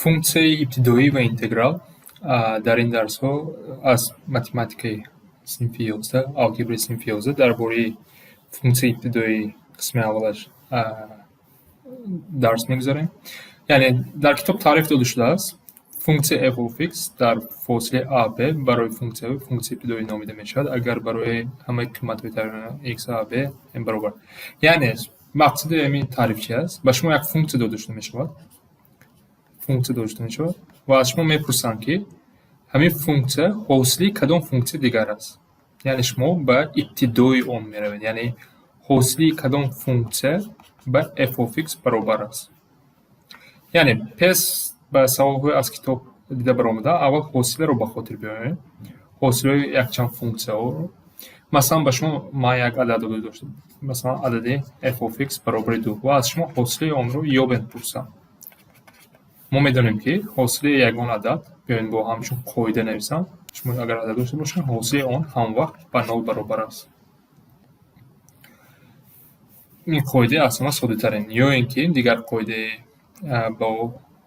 Функсияи ибтидоӣ ва интеграл. Дар ин дарсҳо аз математикаи синфи 11, алгебраи синфи 11, дар бораи функсияи ибтидоӣ қисми аввалаш дарс мегузарем. Яъне дар китоб таъриф дода шудааст: функсия f of x дар фосилаи a b барои функсияҳо функсияи ибтидоӣ номида мешавад, агар барои ҳамаи қиматҳои x a b n баробар. Яъне мақсади ҳамин таъриф чи аст? Ба шумо як функсия дода шуда мешавад, функсия дода шуда мешавад ва аз шумо мепурсанд, ки ҳамин функсия ҳосили кадом функсияи дигар аст. Яъне шумо ба ибтидои он меравед, яъне ҳосили кадом функсия ба f of x баробар аст. Яъне пеш ба саволҳои аз китоб дида баромада, аввал ҳосиларо ба хотир биёрем, ҳосилаҳои якчанд функсияҳоро. Масалан, ба шумо ман як адад дода доштам, масалан, адади f of x баробари ду, ва аз шумо ҳосилаи онро ёбед пурсам. Мо медонем, ки ҳосилаи ягон адад, биёед бо ҳамчун қоида нависам, шумо агар адад дошта бошед, ҳосилаи он ҳамвақт ба нол баробар аст. Ин қоидаи аз ҳама соддатарин. Ё ин ки дигар қоидаи ба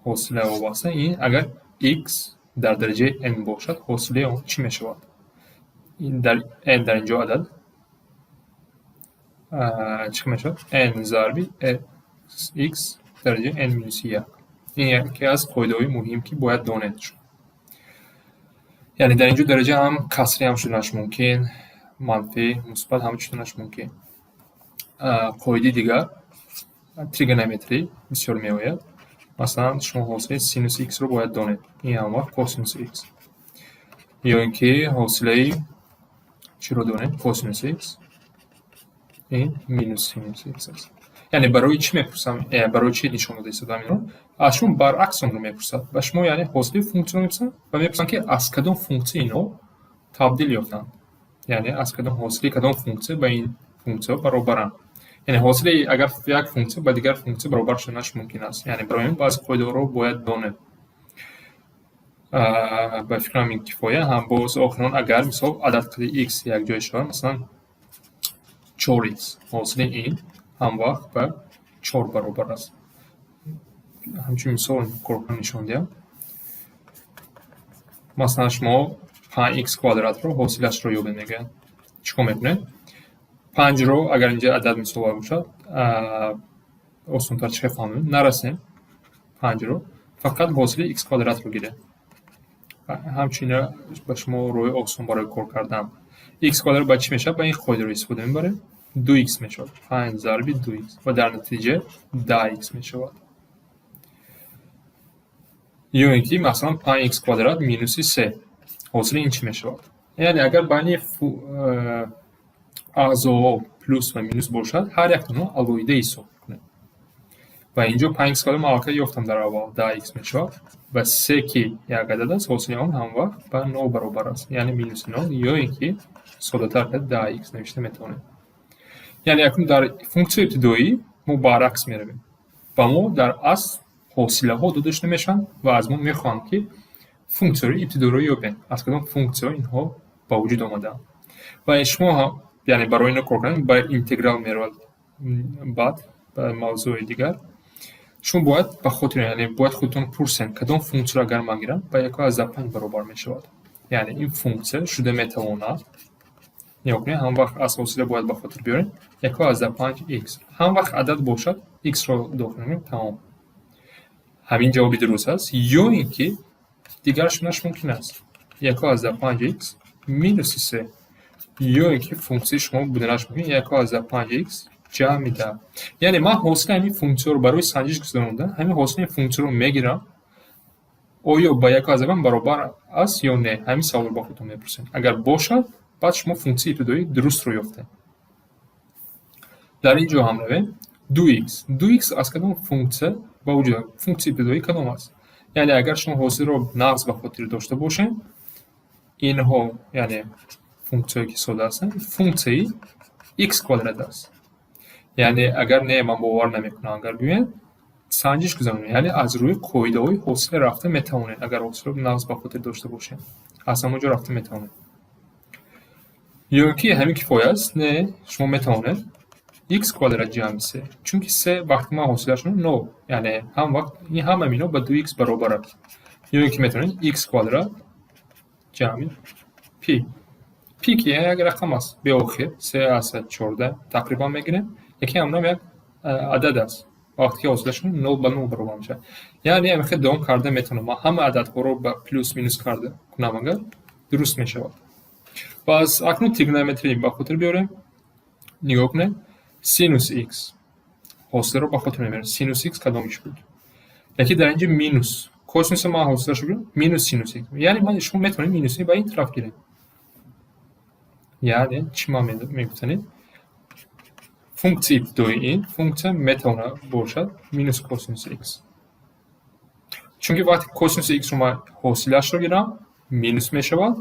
ҳосила вобаста ин: агар x дар дараҷаи n бошад, ҳосилаи он чӣ мешавад? Дар n дар инҷо адад чӣ мешавад? N зарби x дараҷаи n минуси як. Ин яке аз қоидаҳои муҳим, ки бояд донед. Яъне дар инҷо дараҷа ҳам касрӣ ҳам шуданаш мумкин, манфӣ, мусбат ҳама шуданаш мумкин. Қоидаи дигар тригонометрӣ бисёр меояд. Масалан, шумо ҳосилаи синуси х-ро бояд донед. Ин ҳамвақт косинуси х. Ё ин ки ҳосилаи чиро донед? Косинуси х ин минус синуси х аст. Яъне барои чӣ мепурсам, барои чӣ нишон дода истодам инро? Аз шумо баръакс онро мепурсад. Ба шумо яъне ҳосилаи функсияро мепурсанд ва мепурсанд, ки аз кадом функсия инҳо табдил ёфтанд. Яъне аз кадом ҳосилаи кадом функсия ба ин функсияҳо баробаранд. Яъне ҳосилаи агар як функсия ба дигар функсия баробар шуданаш мумкин аст. Яъне барои ин баъзе қоидаҳоро бояд донем. Ба фикрам, ин кифоя. Ҳам боз охирон, агар мисол адад қади x якҷоя шавад, масалан 4x, ҳосили ин ҳамвақт ба чор баробар аст. Ҳамчун мисол коркунро нишон диҳам. Масалан, шумо 5x квадратро ҳосилашро ёбед мегӯянд. Чӣ кор мекунед? Панҷро агар инҷа адад мисол бошад, осонтар чӣ хел фаҳмем? Нарасем панҷро, фақат ҳосили x квадратро гирем. Ҳамчунин ба шумо роҳи осон барои кор кардан. X квадрат ба чӣ мешавад? Ба ин қоидаро истифода мебарем. 2x мешавад. Панҷ зарби 2x ва дар натиҷа 10x мешавад. Ё ин ки масалан 5x квадрат минуси се, ҳосили ин чӣ мешавад? Яъне агар байни аъзоҳо плюс ва минус бошад, ҳар яктонро алоҳида ҳисоб мекунем. Ва инҷо 5x квадрат ман аллакай ёфтам дар аввал, 10x мешавад ва се, ки як адад аст, ҳосили он ҳамвақт ба нол баробар аст, яъне минуси нол, ё ин ки соддатар кард 10x навишта метавонем. Яъне акнун дар функсияи ибтидоӣ мо баръакс меравем. Ба мо дар асл ҳосилаҳо дода шуда мешаванд ва аз мо мехоҳанд, ки функсияҳои ибтидоиро ёбем, аз кадом функсияҳо инҳо ба вуҷуд омадаанд. Ва шумо яъне барои ино кор кардан ба интеграл меравад, баъд ба мавзӯи дигар. Шумо бояд ба хотир, яъне бояд худтон пурсед, кадом функсияро агар ман гирам, ба 1,5 баробар мешавад. Яъне ин функсия шуда метавонад, нигоҳ кунед, ҳамвақт аз ҳосила бояд ба хотир биёрем, 1,5 x. Ҳамвақт адад бошад, x-ро дохил мекунем, тамом. Ҳамин ҷавоби дуруст аст, ё ин ки дигар шуданаш мумкин аст. 1,5 x минуси се, ё ин ки функсияи шумо буданаш мумкин 1,5 x ҷамъи 10. Яъне ман ҳосили ҳамин функсияро барои санҷиш гузаронда, ҳамин ҳосили ин функсияро мегирам, оё ба 1,5 баробар аст ё не? Ҳамин саволро ба худтон мепурсем. Агар бошад, баъд шумо функсияи ибтидоӣ дурустро ёфтед. Дар ин ҷо ҳам равем: 2x. 2x аз кадом функсия ба вуҷуд, функсияи ибтидоӣ кадом аст? Яъне агар шумо ҳосилро нағз ба хотир дошта бошед, инҳо, яъне функсияҳое, ки сода ҳастанд, функсияи x квадрат аст. Яъне агар не, ман бовар намекунам, агар гӯянд, санҷиш гузаронед, яъне аз рӯи қоидаҳои ҳосила рафта метавонед. Агар ҳосилро нағз ба хотир дошта бошед, аз ҳамон ҷо рафта метавонед. Ё ин ки ҳамин кифоя аст? Не, шумо метавонед Х квадрат ҷамъи се, чунки се вақте ман ҳосилашро нол, яъне ҳам вақт ин ҳама мино ба ду х баробар аст. Ё ин ки метавонед х квадрат ҷамъи пи. Пи ки як рақам аст беохир, 3,14 тақрибан мегирем, лекин ҳамонам як адад аст. Вақте ки ҳосилаш нол ба нол баробар мешавад. Яъне ҳамин давом карда метавонам. Ман ҳама ададҳоро ба плюс минус карда кунам агар, дуруст мешавад. Пас акнун тригонометрӣ ба хотир биёрем. Нигоҳ кунед. Синус х ҳосиларо ба хотир мебарем. Синус х кадомиш буд? Лекин дар инҷо минус. Косинуса ман ҳосилашро гирам, минус синус х. Яъне ман шумо метавонед минуси ба ин тараф гирем. Яъне чӣ ман мегуфтанед? Функсияи ибтидоии ин функсия метавонад бошад минус косинуси х. Чунки вақте косинуси х-ро ман ҳосилашро гирам, минус мешавад.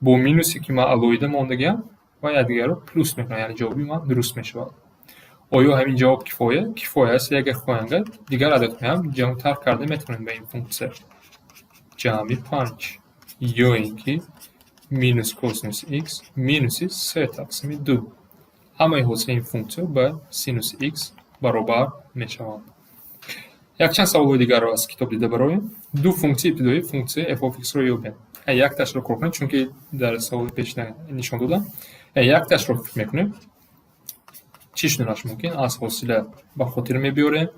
Бо минусе ки ман алоҳида мондагиам ва якдигарро плюс мекунам, яъне ҷавоби ман дуруст мешавад. Оё ҳамин ҷавоб кифоя? Кифоя аст. Агар хоҳем, дигар ададҳоям ҷамътар карда метавонем ба ин функсия. Ҷамъи панҷ ё ин ки минус косинуси х минуси се тақсими ду. Ҳамаи ҳосили ин функсияҳо ба синуси х баробар мешаванд. Якчанд саволҳои дигарро аз китоб дида бароем. Ду функсияи ибтидоии функсияи f of x-ро ёбем. Якташро кор кунем, чунки дар саволи пешина нишон додам. Якташро фикр мекунем. Чӣ шуданаш мумкин? Аз ҳосила ба хотир мебиёрем.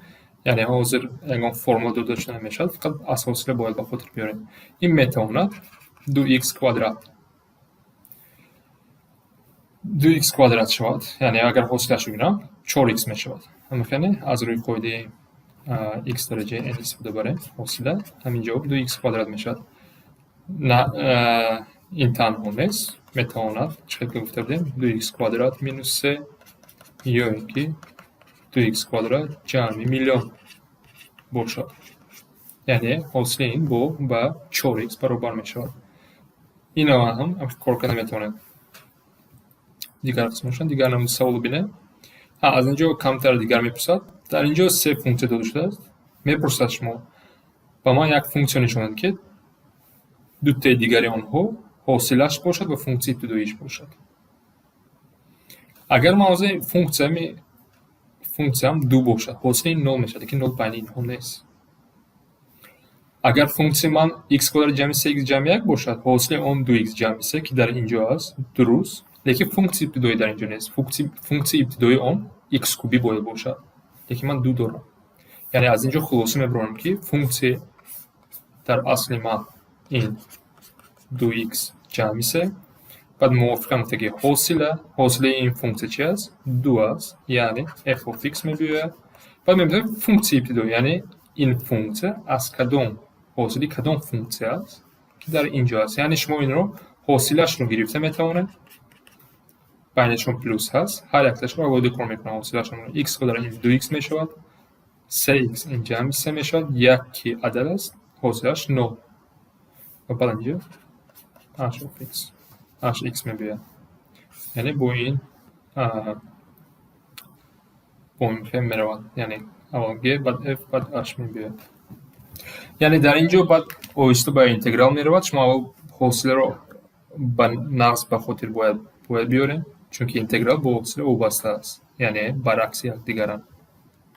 Яъне ҳозир ягон формула дода шуда намешавад, фақат аз ҳосила бояд ба хотир биёрем. Ин метавонад ду х квадрат, ду х квадрат шавад, яъне агар ҳосилашро гирам, чор х мешавад. Ҳамахеле аз рӯи қоидаи х дараҷаи n истифода барем, ҳосила ҳамин ҷавоб ду х квадрат мешавад. На, ин танҳо нест, метавонад, чӣ хел ки гуфта будем, ду х квадрат минус се ё ин ки ду х квадрат ҷамъи миллион бошад. Яъне ҳосили ин бо ба чор х баробар мешавад. Инро ҳам кор карда метавонем. Дигар қисмашон, дигар намуди саволро бинем. Аз ин ҷо камтар дигар мепурсад. Дар ин ҷо се функсия дода шудааст. Мепурсад: шумо ба ман як функсия нишон диҳед, ки дутаи дигари онҳо ҳосилаш бошад ва функсияи ибтидоиаш бошад. Агар ман ҳозир функсиям ду бошад, ҳосили ин нол мешавад, лекин нол байни инҳо нест. Агар функсияи ман х квадрат ҷамъи се х ҷамъи як бошад, ҳосили он ду х ҷамъи се, ки дар ин ҷо аст, дуруст, лекин функсияи ибтидоӣ дар ин ҷо нест. Функсияи ибтидоии он х кубӣ бояд бошад, лекин ман ду дорам. Яъне аз ин ҷо хулоса мебарорам, ки функсия дар асли ман ин ду х ҷамъи се. Баъд мувофиқан гуфта, ки ҳосилаи ин функсия чи аст? Ду аст, яъне f of x мебиёяд. Баъд мебинем функсияи ибтидоӣ, яъне ин функсия аз кадом ҳосили кадом функсия аст, ки дар ин ҷо аст. Яъне шумо инро ҳосилашро гирифта метавонед, байнашон плюс ҳаст, ҳар якташро алоҳида кор мекунам. Ҳосилашон х квадрат ин ду х мешавад, се х ин ҷамъи се мешавад, як ки адад аст, ҳосилаш нол, ва баъд инҷо h of x, h x мебиёяд. Яъне бо ин хел меравад, яъне аввал g, баъд f, баъд h мебиёяд. Яъне дар ин ҷо баъд оҳиста ба интеграл меравад. Шумо аввал ҳосиларо ба нағз ба хотир бояд биёрем, чунки интеграл бо ҳосила вобаста аст, яъне баръакси якдигаранд.